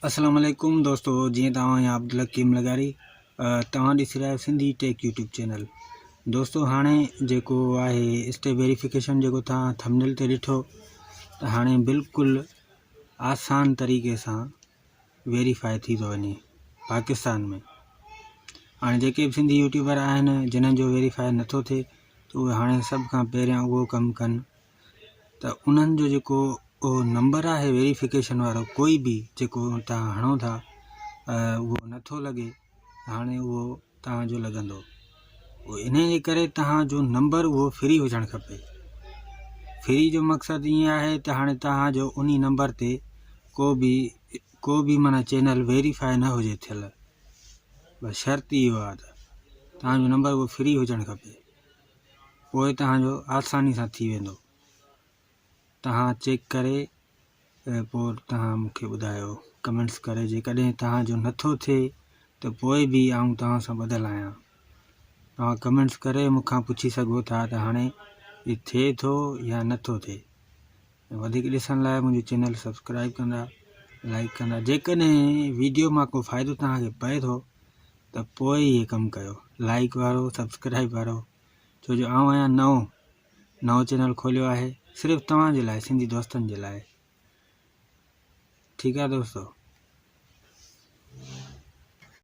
السلام عليڪم دوستو جيئن ته آئون آهيان عبدالحڪيم لغاري توهان ڏسي رهيا آهيو سنڌي ٽيڪ يوٽيوب چينل دوستو هاڻي جيڪو آهي اسٽي ويريفڪيشن جيڪو توهان ٿمنيل تي ڏٺو ته هاڻي بلڪل آسان طريقي سان ويريفائي ٿي ٿو وڃي پاڪستان ۾ هاڻي جيڪي به سنڌي يوٽيوبر آهن جنھن جو ويريفائي نٿو ٿئي ته اهي هاڻي سڀ کان پهريان اهو ڪم ڪن ته انهن جو جيڪو اهو نمبر آهي ويريفڪيشن وارو ڪوئي به جيڪو توهان هڻو ٿا اهو نٿو لڳي هاڻي اهو توهان جو لڳندو ان جي ڪري توهان جو نمبر اهو فري هجڻ کپي فري جو مقصد ائين آهي ته هاڻي توهان جو ان نمبر تي ڪو به ڪو به معنيٰ چينل ويريفائي نه هجي ٿيل بس شرط اهو آهي ته توهان جو نمبر اهو فري هجڻ کپي پوء توهان جو آساني سان ٿي ويندو. توهان چيڪ ڪري پوء توهان مون کي ٻڌايو ڪمينٽس ڪري جيڪڏهن توهان جو نٿو ٿئي ته پوء به آئون توهان سان ٻڌل آهيان توهان ڪمينٽس ڪري مون کان پڇي سگهو ٿا ته هاڻي هي ٿئي ٿو يا نٿو ٿئي وڌيڪ ڏسڻ لاء منهنجو چينل سبسڪرائب ڪندا لائڪ ڪندا جيڪڏهن ويڊيو مان ڪو فائدو توهان کي پئي ٿو ته پوء ئي هي ڪم ڪيو لائڪ وارو سبسڪرائب وارو ڇو جو آئون آهيان نئون نئون چينل کوليو آهي صرف توهان جي لاء سنڌي دوستن جي لاء ٺيڪ آهي دوستو.